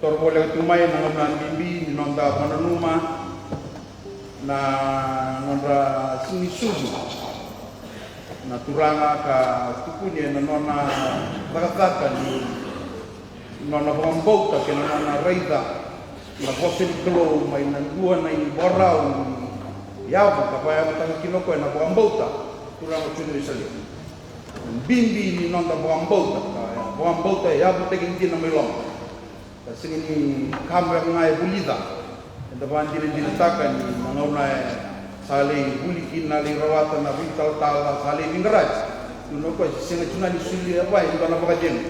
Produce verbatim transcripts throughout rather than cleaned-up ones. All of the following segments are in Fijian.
Toro voleka tu mai na gauna bibi ni noda vakananuma na nodra sega ni sucu na turaga ka tukuni ena nona cakacaka ni nona vakabauta kei na nona raica na vosa ni Kalou mai na dua na ivakarau ni yavu ka vakayavutaka kina o koya na vakabauta, turaga o Joni Wesele. Na bibi ni noda vakabauta, ka vakabauta e yavutaki dina mai loma. Ka sega ni ka beka ga e vulica. Eda vakadinadinataka ni na gauna e sa lai vuli kina, lai rawata na veitalatala, sa lai veiqaravi. Tukuna o koya, se sega tu ga ni solia vua e dua na vakacegu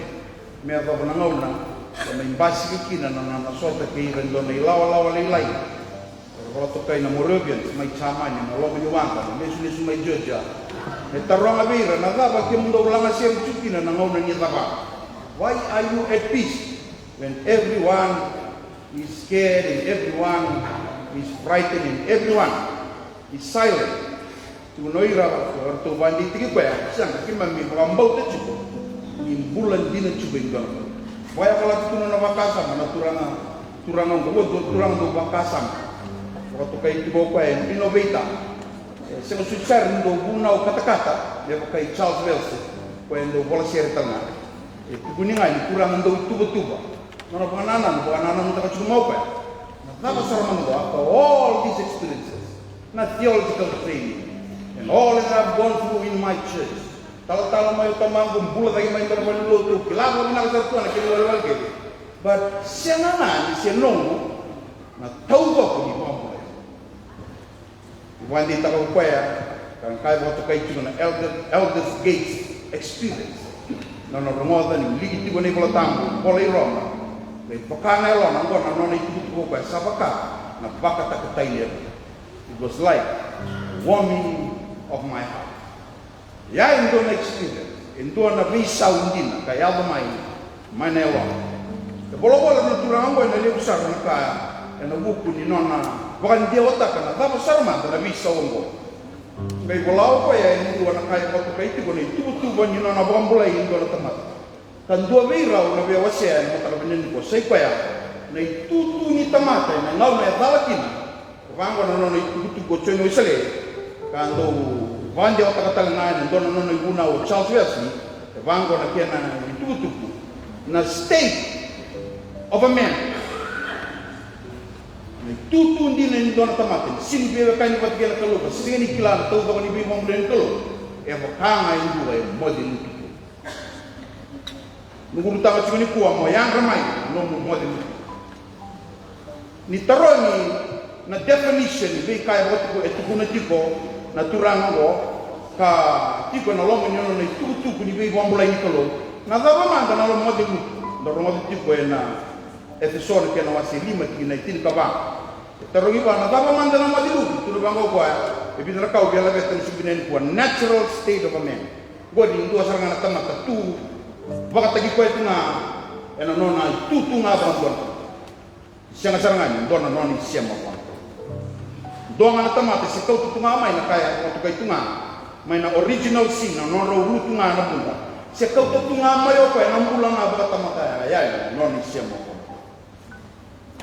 me yacova na gauna e mai basika kina na nona sota kei ira e dua na ilawalawa lailai. Era vakatokai na Moravians mai Jamani, na loma ni waqa, na lesulesu mai Georgia. Me taroga vei ira, na cava kemudou lagasere tu kina na gauna ni cava? Why are you at peace when everyone is scared and everyone is frightened and everyone is silent? Tukuna o ira, ratou vakadeitaki koya, sega, keimami vakabauta tiko ni bula dina tiko e dua na Kalou. Vakayavalati tu na nona vakasama na turaga, turaga oqo, dua turaga dau vakasama. Vakatokai tiko o koya e innovator. E sega soti sara ni dau vunau katakata me vaka i Charles Wesley, koya e dau vola sere tale ga. E tukuni ga ni turaga dau tuvatuva. Nona vakanananu, vakanananutaka tiko mai o koya. Na cava sara mada qo, after all these experiences, na theological training, and all that I've gone through in my church. Talatala mai o tamaqu, bula cake mai dua na valenilotu, kila vakavinaka sara tu ga na kena iwalewale kece. But sega ga ni se noqu na taucoko ni vakabulai. Vakadeitaka o koya, ka na ka e vakatokai tiko na Elder, Elder Gates experience. Na nona rogoca ni wiliki tiko na iVola Tabu, vola i Roma. Qai vaka na yalona, oqo na nona itukutuku o koya, sa vaka na vakatakatai levu. It was like warming of my heart. Ia e dua na experience, e dua na veisau dina ka yaco mai, mai na yalona. E volavola na turaga oqo ena levu sara na ka ena vuku ni nona vakadewataka na cava sara mada na veisau oqo. Qai vola o koya e dua na ka e vakatokai tiko na ituvatuva ni nona vakabulai e dua na tamata. Ka dua vei rau na veiwasea ena mataka vinaka nikua, sa i koya na itutu ni tamata ena gauna e cala kina. Vaqo na nona itukutuku o Joni Wesele, ka dau vakadewataka tale ga ena dua na nona ivunau o Charles Wesley. E vaqo na kena itukutuku, na state of a man. Na itutu dina ni dua na tamata, ni sega ni veiwekani vata kei na Kalou, ka sega ni kila na taucoko ni veivakabulai ni Kalou. E vaka ga e dua e moce lutu. Noqu ulutaga tiko nikua, mo yadra mai na nomu moce lutu. Ni tarogi na definition ni veika e vakatuku, e tukuna tiko na turaga oqo, ka tiko ena loma ni nona itukutuku ni veivakabulai ni Kalou. Na cava mada na moce lutu? Da rogoca tiko ena Efeso na kena wase lima, tikina e tinikava. E tarogi vua, na cava mada na moce lutu? Tukuna vaqo o koya, e vica na ka au via laveta ena siga vinaka nikua, natural state of a man. Qori e dua sara ga na tamata tu vakataki koya tu ga ena nona itutu ga vakadua. Sega sara ga ni dua na nona isema vua. Dua ga na tamata se kauta tu ga mai na ka e vakatokai tu ga mai na original sin, na nodrau lutu ga na bula. Se kauta tu ga mai o koya na bula ga vakatamata, ya, ya, ya, na nona isema vua.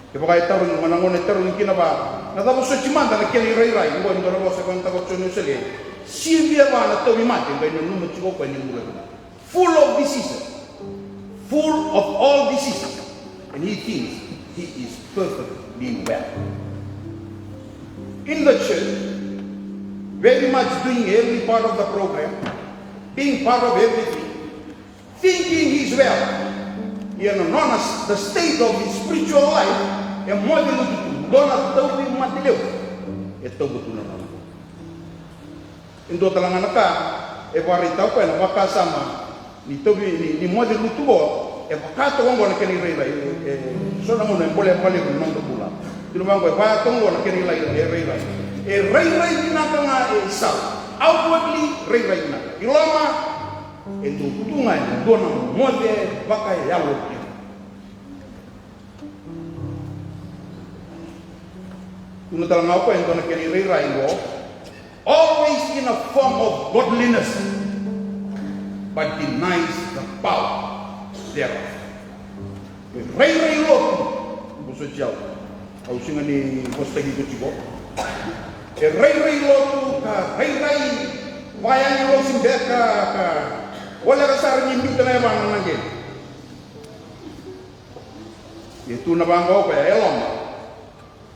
Kevaka e tarogi, na gauna e tarogi kina vua, na cava soti mada na kena irairai? Oqo e dua na vosa e vakayagataka o Joni Wesele. Sivia vua na tauvimate, qai nanuma tiko o koya ni bula vinaka. Full of diseases. Full of all diseases. And he thinks he is perfectly well. In the church, very much doing every part of the program, being part of everything, thinking he's well. Ia na nona, the state of his spiritual life, e moce lutu tu, dua na tauvimate levu e tauva tu na nona. E dua tale ga na ka e vakaraitaka o koya na vakasama ni tauvi, ni, ni moce lutu qo, e vaka toka oqo na kena irairai. E, so na gauna e bolea vakalevu na noda bula. Kila vaqo, e vaka toka oqo na kena irairai, e rairai. E rairai vinaka ga e sau. Outwardly rairai vinaka. I loma, e dua tu ga e dua na moce vakayalo. Tukuna tale ga o koya e dua na kena irairai qo, always in a form of godliness, but denies the power thereof. E rairai lotu, Soti au. Au sega ni vosataki iko tiko. E rairai lotu ka rairai vayagi losi beka ka voleka sara ni biuta na yavana na qele. Ia tu na vaqo o koya e loma.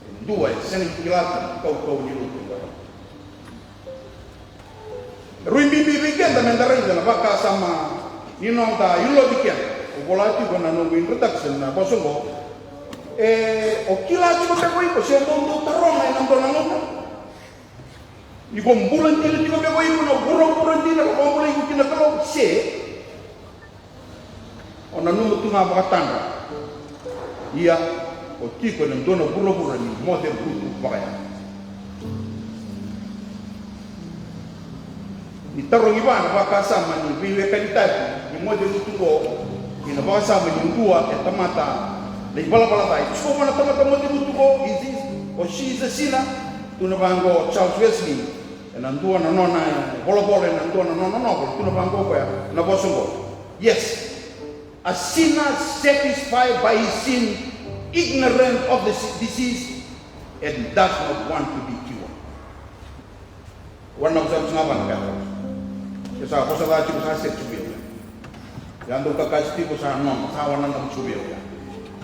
E dua e sega ni kila tu na kaukauwa ni lotu. Rui bibi vei keda me da raica na vakasama ni noda ilovi keda. Au vola tiko na noqu introduction na vosa oqo. E, o kila tiko beka o iko se dou dau taroga ena dua na gauna. Iko bula dina tiko beka o iko na vuravura dina ka vakabulai iko kina Kalou se o nanuma tu ga vakatadra. Ia, o tiko ena dua na vuravura ni moce vutu vakayago. Ni tarogi va na vakasama ni veiwekanitaki ni moce vutu oqo, ni na vakasama ni dua e tamata na ivalavala ca. E tiko vua na tamata moce vutu oqo, is this, or she is a sinner? Tu na vaqo o Charles Wesley, ena dua na nona volavola, ena dua na nona noveli, tu na vaqo o koya na vosa oqo. Yes, a sinner satisfied by his sin, ignorant of the si-, disease, and does not want to be cured. Wananavu sa tu ga vana kaya. Ke sa vosa ca tiko sa sega tiko vei au. Ya dau kakasi tiko sa nona, sa wananavu tiko vei au ya.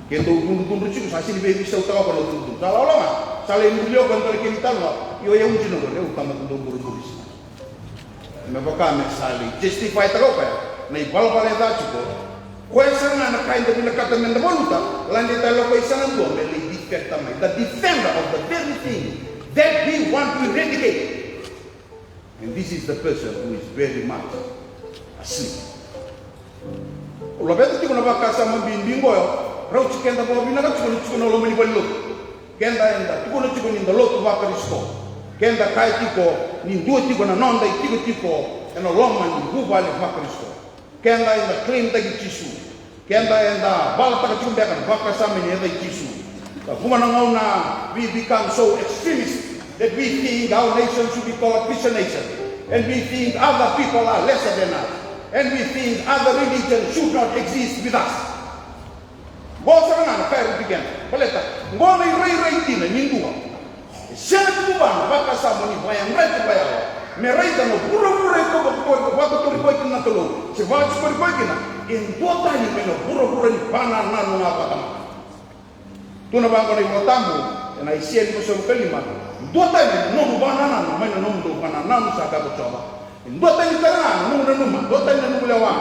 Ke dau cudrucudru tiko sa sega ni veiveisau taka ko na cudrucudru. Sa lawalawa ga, sa lai muri au ka dua na kena italanoa. Io, e au dina qori, au tamata dau buriburi sara. Me vaka me sa lai justify taka o koya na ivalavala e ca tiko. Koya sara ga na ka eda vinakata me da valuta, lade tale o koya i sana dua me lai defend mai. The defender of the very thing that we want to eradicate. And this is the person who is very much asleep. Au laveta tiko na vakasama bibi qo, rauti keda vakavinaka tiko ni tiko na loma ni valenilotu. Keda eda tukuna tiko ni da lotu vaKarisito. Keda kaya tiko ni dua tiko na noda itikotiko ena loma ni vuvale vaKarisito. Keda eda claimtaki Jisu. Keda eda valataka tiko beka na vakasama ni yaca i Jisu. Ka vuqa na gauna we become so extremist that we think our nation should be called a Christian nation. And we think other people are lesser than us. And we think other religions should not exist with us. Qo sara ga na ka e rauti keda. Baleta qo na irairai dina ni dua e sega ni tu vua na vakasama ni vakayadrati vakayawa me raica na vuravura e kau vakatori koya kina na Kalou se vakatikori koya kina e dua tani mai na vuravura ni vakanananu ga vakatamata. Tu na vaqo na iVola Tabu ena Aisea limasagavulu ka lima, dua tani na nomu vakanananu mai na nomudou vakanananu, sa kaya ko Jiova. E dua tani tale ga na nomu nanuma, dua tani na nomu lewa.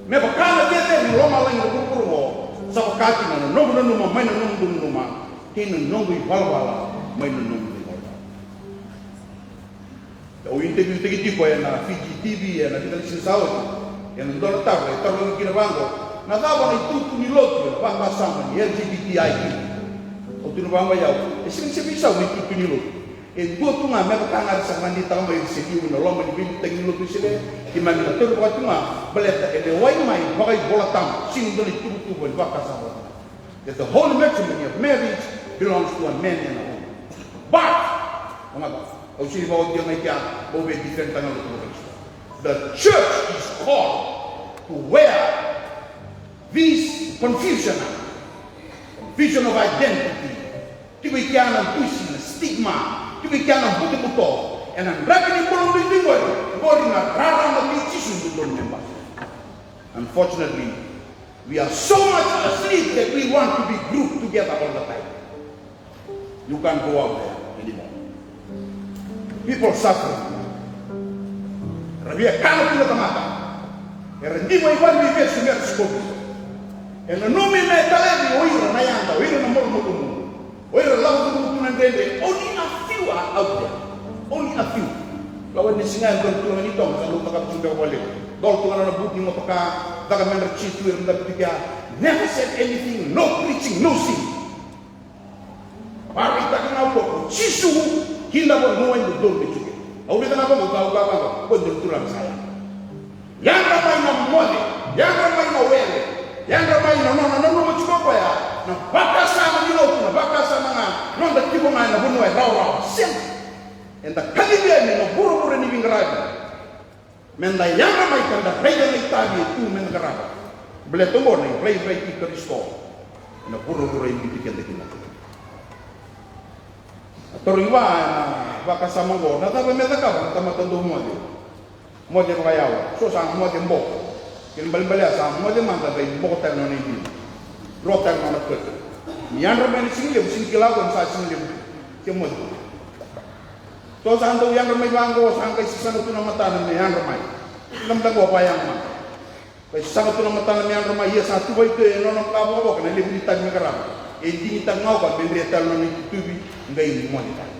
Me vaka na cecere ni lomalagi na vuravura oqo, sa vaka kina na nomu nanuma mai na nomudou nanuma, kei na noqu ivalavala mai na nomudou ivalavala. Au interview-taki tiko ena Fiji T V ena vica na siga sa oti, ena dua na taro e tarogi kina vaqo, na cava na itutu ni lotu ena vakasama ni L G B T I Q. Au tukuna vaqo o yau, e sega ni se veisau na itutu ni lotu. E dua tu ga me vaka ga era sa vakadeitaka mai ira se liu ena loma ni veiliutaki ni lotu Wesele, keimami na tauri vaka tu ga, baleta e lewai mai vakaivolatabu, sega ni dua na ituvatuva ni vakasama vaka. That the holy matrimony of marriage belongs to a man and a woman. But, au sega ni vakaotia mai kea, au via defend-taka na lotu vaKarisito. The church is called to wear this confusion, confusion of identity. Tiko i kea na dusi, na stigma, tiko i kea na butobuto. Ena draki ni bula duidui qori, qori na rarama kei Jisu dodonu me bale. Unfortunately, we are so much asleep that we want to be grouped together all the time. You can't go out there anymore. People suffering. Era via kana tu na tamata. Era diva i valeniveivesu me ra sikovi. E nanumi me talevi o ira na yada, o ira na malumalumu. O ira lako tu na dredre, only a few are out there. Only a few. Lawa ni siga e dua na turaga ni Toga sa dau cakava tu beka vakalevu. Dolo tu ga na nona buti ni motoka, caka me dra G two era dabe tu kea. Never said anything, no preaching, no singing. Vakaraitaka ga o koya ko Jisu ki na vanua e dodonu me tiko. Au raica ga vaqo, au kaya vaqo, ko dua na turaga sa yaga. Yadra mai na moce, yadra mai na wele, yadra mai na nona nanuma tiko o koya na vakasama ni lotu, na vakasama ga noda tiko ga ena vanua e rawarawa. Sega. Eda kacivi yani na vuravura ni veiqaravi. Meda yadra mai ka da raica na itavi e tu meda qarava. Baleta oqo na irairai i Karisito. Ena vuravura e biuti keda kina. A taro i va ena vakasama oqo, na cava me cakava na tamata dau moce? Moce vakayawa, so sa moce boko. Kena ibalebale sa moce mada qai boko tale na nona idina. Dro tale na nona kata. Ni yadra mai na siga levu, sega ni kila ko ni sa siga levu. Ke moce. So sa dau yadra mai vaqo, sa qai sasaga tu na matana me yadra mai. Na mada qo vakayawa mada. Qai sasaga tu na matana me yadra mai, ia sa tuvai tu e nona vakavakavoka na levu ni itavi me qarava. E digitaka ga o koya me dre tale na nona itutuvi, qai moce tale.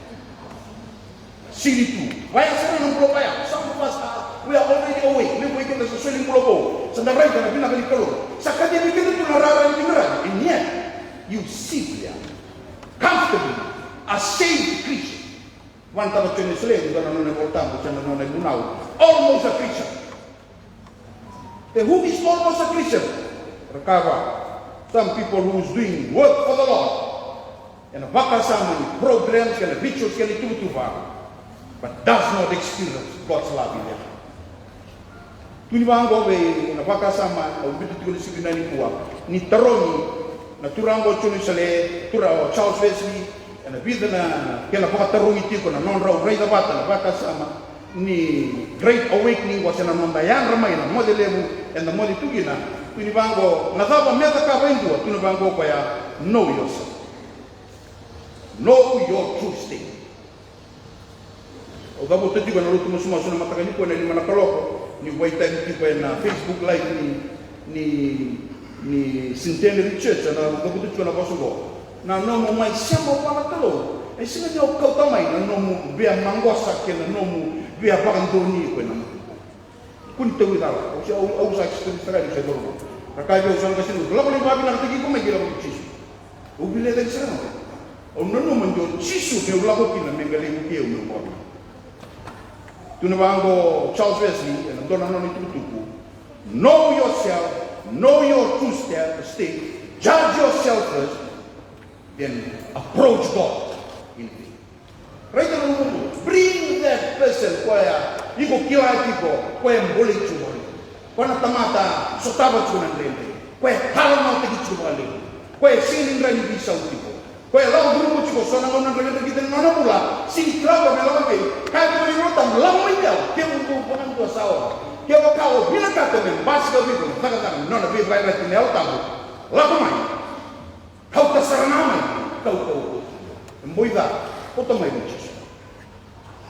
Sili tu. Vaya sara na bula vaya. Some of us are, we are already awake. Levu vei keda sa soli bula vou. Sa da raica na vinaka ni Kalou. Sa kacivi keda tu na rara ni vinaka. And yet, you sit there comfortably, a saved creature. Vana tava Joni Sele, dua na nona iVolatabu, se na nona ivunau. Almost a Christian. The who is almost a Christian. Rakava. Some people who is doing work for the Lord. Ena vakasama ni programs, kei na rituals, kei na ituvatuva. But does not experience God's love in their heart. Tukuni vaqo vei na vakasama au biuta tiko na siga nikua. Ni tarogi na turaga o Joni Sele, turaga o Charles Wesley, ena vica na kena vakatarogi tiko na nodrau raica vata na vakasama ni Great Awakening, qo se na noda yadra mai na moce levu eda moce tu kina. Tukuni vaqo, na cava me cakava e dua? Tukuni vaqo o koya, know yourself. Know your true state. Au cavuta tiko ena lotu masumasu na mataka nikua ena lima na kaloko, niu vakaitavi tiko ena Facebook Live ni, ni, ni Centenary Church, ena cavuta tiko na vosa oqo. Na nomu mai sema vua na Kalou, e sega ni o kauta mai na nomu via maqosa kei na nomu via vakadonui iko ena Kua ni tauvi cala. Au sa, au, au sa kisituri saka ni se coro. Ka kaya vei au sa qai sega, lako lai vakavinakataki iko mai ki lako vei Jisu. Au viletaki saka mai. Au nanuma ni o Jisu meu lako kina me qai lai vukei au meu vakavinaka. Tukuna vaqo o Charles Wesley ena dua na nona itukutuku. Know yourself, know your true sta-, state, judge yourself first, then approach God in faith. Raica na nomu, bring that person koya iko kila tiko, koya e bolei tiko vakalevu. Koya na tamata sotava tiko na dredre. Koya e talanoataki tiko vakalevu. Koya e sega ni dra ni veisau tiko. Koya e lako curuma tiko so na gauna drakidrakita ni nona bula, sega ni kila koya me lako vei. Kaya tiko na iVolatabu, lako mai vei au, kevaka o dua sa ora. Kevaka o vinakata me basika vei iko na cakacaka ni nona veivakayadrati na Yalo Tabu, lako mai. Kauta sara ga mai, kauta o. E boi ca, kauta mai vei Jisu.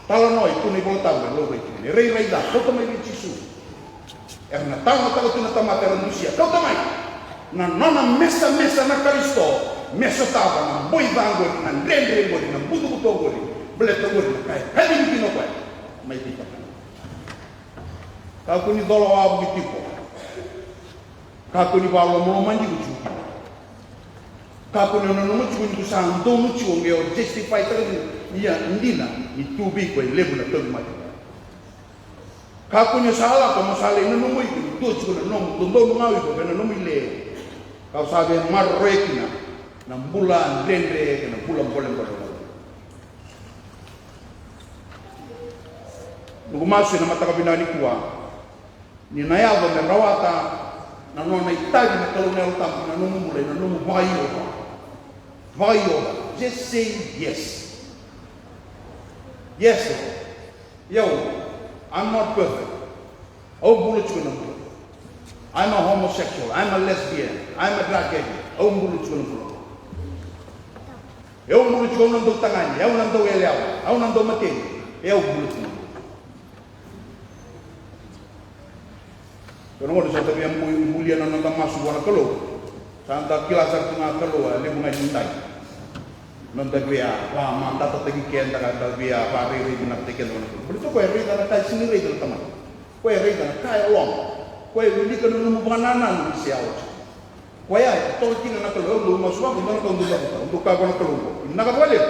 Talanoa e tu na iVolatabu e laurai tu. E rairai ca, kauta mai vei Jisu. Era na talanoataka tu na tamata era dusia, kauta mai. Na nona mesamesa na Karisito, me sotava na boi ca oqori, na dredre oqori, na butobuto oqori, baleta oqori na ka e kacivi kina o koya. Mai vei Tata. Kakua ni cola wavoki tiko. Kakua ni vakalomalomani iko tiko kina. Kakua ni o nanuma tiko ni ko sa donu tiko, qai o justify-taka ni, ia, dina ni tu vei iko e levu na tauvimate. Kakua ni o sa lako mo sa lai nanuma iko ni dua tiko na nomu dodonu ga o iko kei na nomu ile. Ka o sa via maroroya kina na bula dredre kei na bula bolebole. Noqu masu ena mataka vinaka nikua. Ni na yaco me rawata na nona itavi na Kalou na Yalo Tabu ena nomu bula, ena nomu vakaio. Vakaio. Just say yes. Yes, Lord. Io, I'm not perfect. Au bula tiko na bula. I'm a homosexual, I'm a lesbian, I'm a drug addict. Au bula tiko na bula. Au bula tiko na dau tagane, au na dau yalewa, au na dau mateni. Au bula tiko na bula. Io na gauna sa da via bu-, bulia na noda masu vua na Kalou. Sa da kila sara tu ga na Kalou a levu ga ni dai. Noda via vakamatatataki keda ka da via vakarairai vinakataki keda vua na Kalou. Baleta o koya e raica na ka e sega ni raica na tamata. O koya e raica na ka e loma. O koya e wilika na nomu vakanananu ni se yawa tiko. Koya e toka kina na Kalou, au dau masu vaqo, dua na ka au dau cavuta, au dau kaya vua na Kalou oqo. Vinaka vakalevu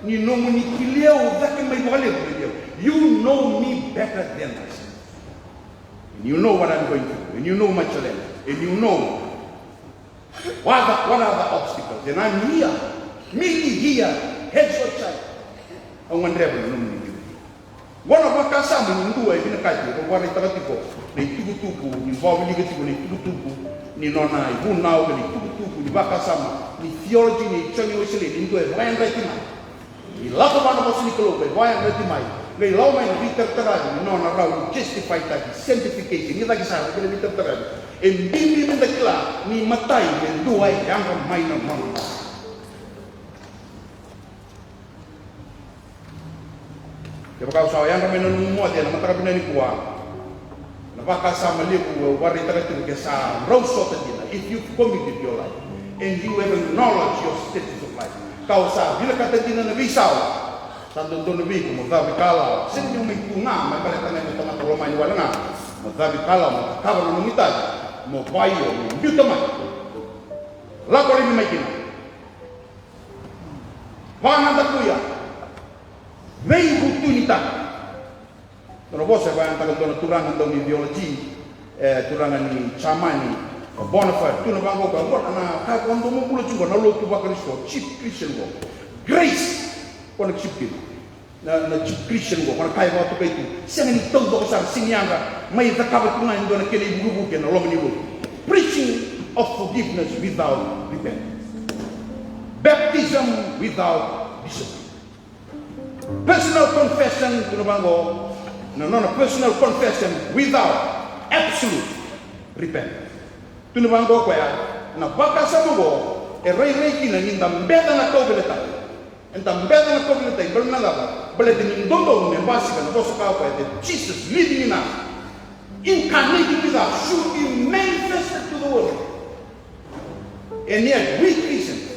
ni nomuni kilai au cake mai vakalevu vei au. You know me better than myself. And you know what I'm going through. And you know my challenge. And you know what are, what are the obstacles. And I'm here, merely here, hands on child. Au gadreva na nomuni kilai. Qo na vakasama ni dua e vinakati, e vakaraitaka tiko na itukutuku, ni vakawilika tiko na itukutuku ni nona ivunau, na itukutuku ni vakasama ni theology ni Joni Wesele, ni dua e vakayadrati mai. Ni lako vua na vosa ni Kalou, e vakayadrati mai. Qai lako mai na veitarataravi ni nona rawa ni justify taki, sanctification, ni cake sara kei na veitarataravi. E bibi meda kila ni matai me dua e yadra mai na nona. Kevaka o sa yadra mai na nomu moce ena mataka vinaka nikua, na vakasama levu au vakaraitaka tiko ke sa drau sota dina, if you committed your life and you have acknowledged your status of life, ka o sa vinakata dina na veisau, sa dodonu vei iko mo cavikalawa, sega ni o mai tu ga me baleta ga ni tamata lomani wale ga, mo cavikalawa, mo cakava na nomu itavi, mo vakaio, mo biuta mai. Lako laivi mai kina. Vakanadakuya. Veivutunitaka. Dua na vosa e vakayagataka dua na turaga dau ni theology, e, turaga ni Jamani, o Bonhoeffer, tukuna vaqo, ka qo na ka e vakadomobula tiko na lotu vaKarisito, cheap Christian qo. Grace. Ko na cheap kina. Na, na cheap Christian qo, ko na ka e vakatokai tu. Sega ni taucoko sara, sega ni yadra, mai cakava tu ga e dua na kena ivukevuke ena loma ni lotu. Preaching of forgiveness without repentance. Baptism without discipline. Personal confession, tukuna vaqo, na nona personal confession without absolute repentance. Tukuna vaqo o koya, na vakasama oqo e rairai kina ni da beca na kauveilatai. Eda beca na kauveilatai, baleta na cava? Baleta ni dodonu me basika na vosa ka o koya, that Jesus living in us, incarnating with us, should be manifested to the world. And yet we Christians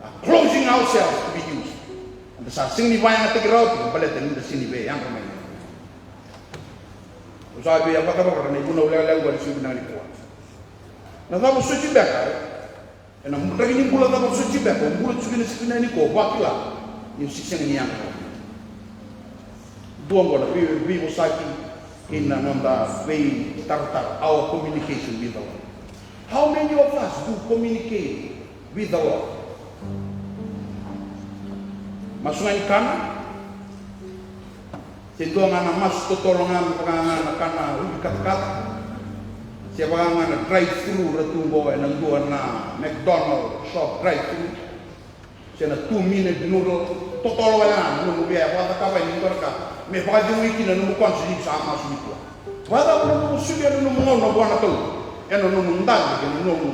are closing ourselves to be used. Eda sa sega ni vakayagataki rawa tiko baleta ni da sega ni via yadra mai. Au sa via vakavakara na ivunau lekaleka oqo ena siga vinaka nikua. Na cava soti beka, ena draki ni bula cava soti beka, o bula tiko ena siga vinaka nikua, o vakila ni o se sega ni yaga. Dua oqo na vei, veivosaki kei na noda veitaratara, our communication with the Lord. How many of us do communicate with the Lord? Masu ga ni kana? Se dua ga na masu totolo ga me vaka ga na kana uvi katakata. Se vaka ga na drive through ra tu qo ena dua na McDonald shop drive through. Se na two minute noodle, totolo wale ga na nomu via vakacakava ni dua na ka me vakacegui kina na nomu conscience ni sa masu nikua. Vakacava na nomu solia na nomu gauna vua na Kalou? Ena nomu dave kei na nomu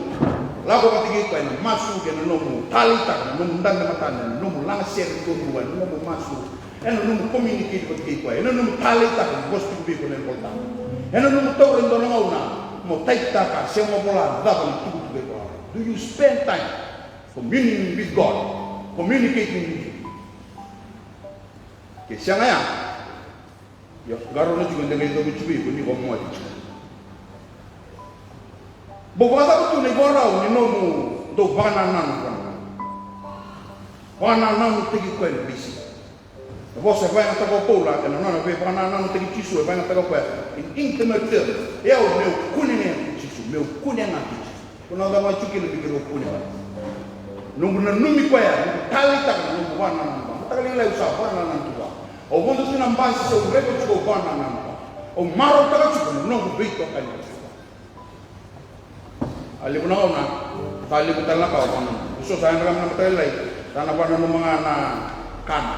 lako vata kei koya ena masu, kei na nomu taleitaka na nomu dave matana, na nomu lagasere duadua, na nomu masu, ena nomu communicate vata kei koya, ena nomu taleitaka na vosa tiko vei iko na iVolatabu, ena nomu taura e dua na gauna mo taitaka se mo vola na cava na itukutuku e vola. Do you spend time communing with God, communicating with Him? Ke sega ya, io, qarauna tiko de qai cava tiko iko ni ko moce tiko. Bau vakacava tu na ivakarau ni nomu dau vakanananu vua na Kalou? Vakanananutaki koya ena veisiga. Na vosa e vakayagataka o Paula ena nona veivakanananutaki Jisu, e vakayagataka o koya in intimate terms. E au meu kunea ga kei Jisu, meu kunea ga kei Jisu. Ko na cava tiko kina me keirau kunea ga? Noqu nanumi koya, noqu taleitaka na noqu vakanananu vua. Mataka lailai au sa vakanananu tu vua. Au vodo tu na basi, au raica tiko au vakanananu vua. Au marautaka tiko na noqu veitokani. A levu na gauna sa levu tale na ka o vakananuma. Eso sa yadra ga mai na mataka lailai, sa na vakananuma ga na kana,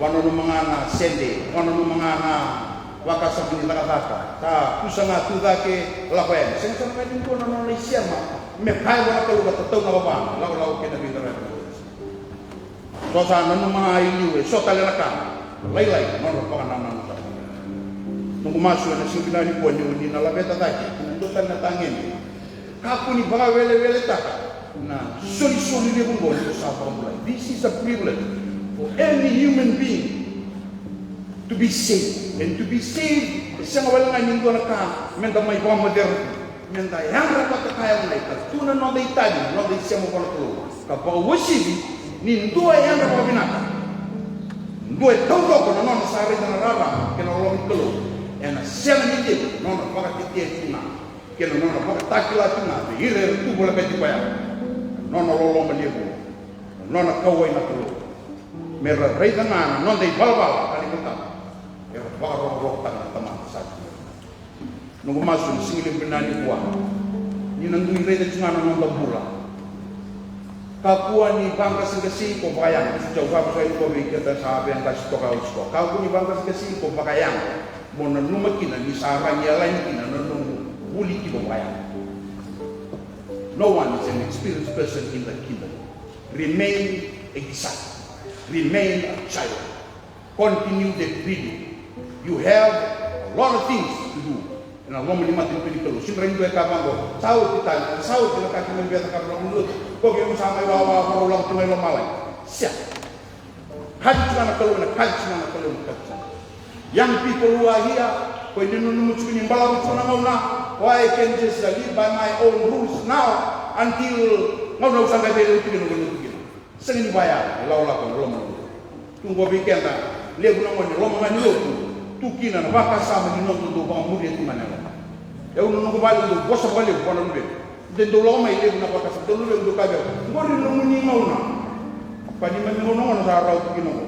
vakananuma ga na sede, vakananuma ga na vakasama ni cakacaka. Sa kusa ga tu cake, lako yani. Sega sara ga ni dua na nona isema me kaya vua na Kalou ka tataunaka vua na lakolako kei na veiqaravi. So sa nanuma ga i liu, eso tale na ka lailai, nodra vakanananu tale. Noqu masu ena siga vinaka nikua ni o ni na laveta cake ki na dua tale na tagede. Kakua ni vakaweleweletaka na solisoli levu oqo ni ko sa vakabulai. This is a privilege for any human being to be saved. And to be saved, e sega wale ga ni dua na ka meda mai vakamocera tu. Meda yadra vata kaya mai ka tu na noda itavi, na noda isema vua na Kalou, ka vakauasivi ni dua e yadra vakavinaka, dua e taucoko na nona sa raica na rarama kei na loloma ni Kalou, ena sega ni levu na nona vakatetea tu ga kei na nona vakatakila tu ga vei ira era tu volekati koya na nona loloma levu, na nona kauwai na Kalou. Me ra raica ga na noda ivalavala ka ni kotaka. E vakarokorokotaka na tamata sa tu. Noqu masu ni siga levu nikua, ni na dui raica tu ga na noda bula. Kakua ni vaqaseqase iko vakayago. Sa au vakavakasai iko vei keda sa veiqase toka oti koya. Kakua ni vaqaseqase iko vakayago. Mo nanuma kina ni sa ragi yalani kina na nomu vuli tiko vakayago. No one is an experienced person in the kingdom. Remain a child. Remain a child. Continue the reading. You have a lot of things to do. Ena loma ni matanitu ni Kalou. Sega ni dua e kaya vaqo, sa oti tale, sa oti na ka keimami via cakava na lotu. Ko keimami sa mai wawa, ko lako tu mai lomalagi. Sia. Kaci tu ga na Kalou, na kaci tu ga na Kalou, na kaci tu ga. Young people who are here, ko ni nanuma tiko ni balavu tiko na gauna. Why I can just live by my own rules now until gauna au sa qai veilotu kina, au veilotu kina. Sega ni vaya e lakolako na loma ni lotu. Tu qo vei keda, levu na gone loma ga ni lotu, tu kina na vakasama ni noda dau vakamuria tu ga na yalona. Au na noqu vale dau vosa vakalevu vua na luvequ. De dau lako mai levu na vakasama, dau luvequ dau kaya vei au, qori nomuni gauna. Ka neimami gauna gona sa rawa tu kina qo.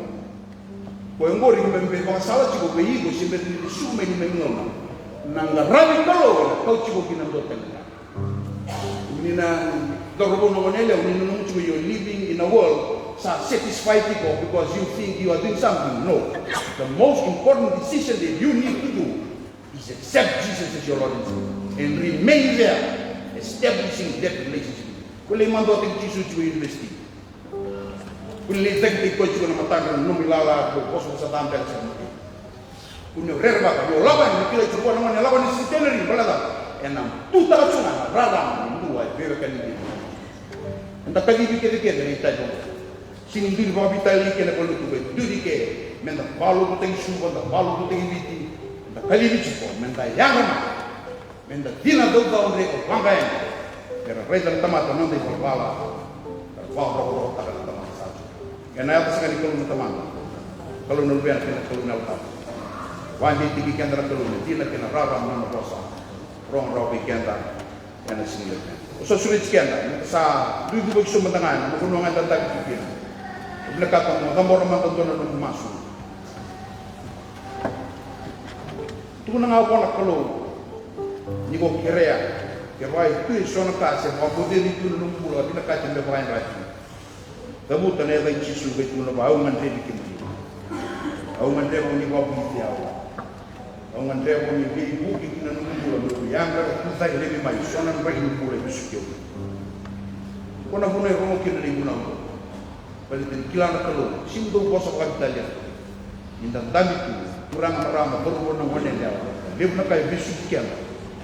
Ko e qori keimami via vakasala tiko vei iko se bera ni sucu mai neimami gauna. Na qaravi Kalou ena kau tiko kina dua tale na ka. Ni na cauravou, na gone yalewa, ni nanuma tiko you're living in a world sa satisfy tiko because you think you are doing something. No. The most important decision that you need to do is accept Jesus as your Lord and Savior and remain there, establishing that relationship. Ko lai madua tiko Jisu tiko university. Ko lai cakitaki koya tiko na matadra na nomu ilala, ko vosavosa ca beka sara. Ko ni rerevaka, ni o lako yani, ni kilai tiko na gone lako yani centenary, baleta ena tutaka tiko ga na rarama ni dua e veiwekani dina. Eda kacivi kecekece na itavi oqo. Sega ni duri vakaveitalai kei na valutu, e duri ke meda vakalotutaki Suva, da vakalotutaki Viti, eda kacivi tiko meda yaga mai. Meda cina caucau, dreke, vaqa yani. Era raica na tamata na noda ivalavala. Era vakarokorokotaka na tamata sa tu. Ena yaca saka ni Kalou na Tamada, Kalou na Luvena kei na Kalou na Yalo Tabu. Vakadeitaki keda na Kalou ena dina kei na rarama ni nona vosa. Rogo rawa vei keda ena siga levu. Au sa sureti keda meda sa duidui vakaisau mada ga ena vanua ga eda tagi tu kina. Au vinakata mo cabora mada dua na nomu masu. Tukuna ga vua na Kalou ni ko kerea, kevaka e tu eso na ka se vakaboceri tu na nomu bula, vinakati me vakayadrati. Cavuta na yaca i Jisu, qai tukuna vua, au gadrevi kemuni. Au gadreva ni vakavulici au. Au gadreva ni veivuke ki na nomu bula, meu yadra ka tucake laivi mai, so na draki ni bula e vesuki au. Ko na vuna e rogo kina na ivunau. Baleta ni kila na Kalou, sega ni dau vosa vakaitalia. Ni da dabe tu, turaga, marama, cauravou, na gone yalewa, levu na ka e vesuki keda.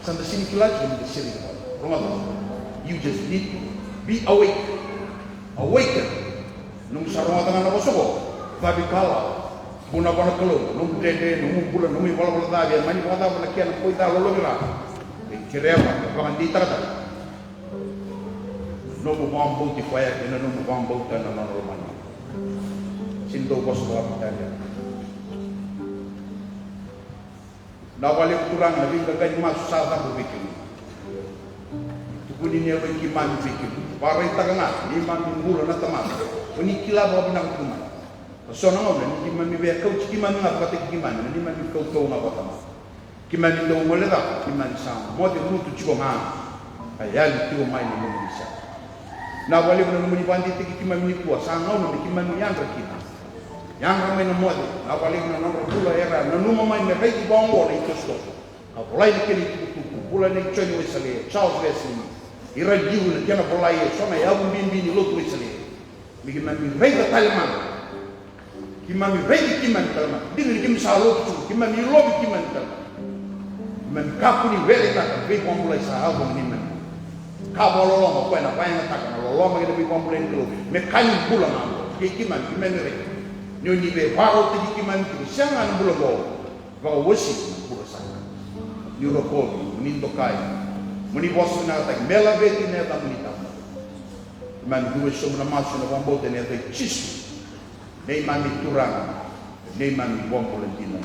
Sa da sega ni kila tiko ni da sereki. Rogoca. You just need to be awake. Awaken. Nomu sa rogoca ga na vosa oqo, cavi kalawa. Vuna vua na Kalou nomu dredre, nomu bula, nomu ivalavala ca, e mani vakacava na kena koi ca, lolovira. E kereva, vakadeitaka. Nomu vakabauti koya kei na nomu vakabauta na nona lomani. Sega ni dau vosa vakaitalia. Na vakalevu turaga na veiqaqa ni masu sa cabo vei kemuni. Tukuni ni yaloi keimami vei kemuni. Vakaraitaka ga neimami bula na tamata. Ko ni kila vakavinaka tiko mai. Ka so na gauna ni keimami via kauti keimami ga vakataki keimami na neimami kaukauwa ga vakatamata. Keimami dau gole cake, keimami sa moce lutu tiko ga. Ka yali tiko mai na nomuni sere. Na vakalevu na nomuni vakadeitaki keimami nikua, sa gauna me keimami yadra kina. Yadra mai na moce, na vakalevu na nodra bula era nanuma mai me raici vakaoqo na itosotoso. Ka volai na kena itukutuku, bula nei Joni Wesele, Charles Wesley, ira liu na kena volai eso na yavu bibi ni lotu Wesele. Me keimami raica tale mada. Keimami raici keimami tale mada. Dina ni keimami sa lotu tu, keimami lovi keimami tale mada. Keimami kakua ni weletaka na veivakabulai sa yaco mai neimami. Ka vakaloloma o koya na vakayagataka na loloma kei na veivakabulai ni Kalou me ka ni bula ga oqo. Kei keimami, keimami raica ni o ni veivakarautaki keimami tiko, sega ga na bula oqo. Vakauasivi na bula saka. Ni rokovi, mo ni dokai, mo ni vosa vinakataki, me laveti na yacamuni tabu. Keimami cuva sobu na masu ena vakabauta ena yaca i Jisu, neimami Turaga, neimami iVakabula dina.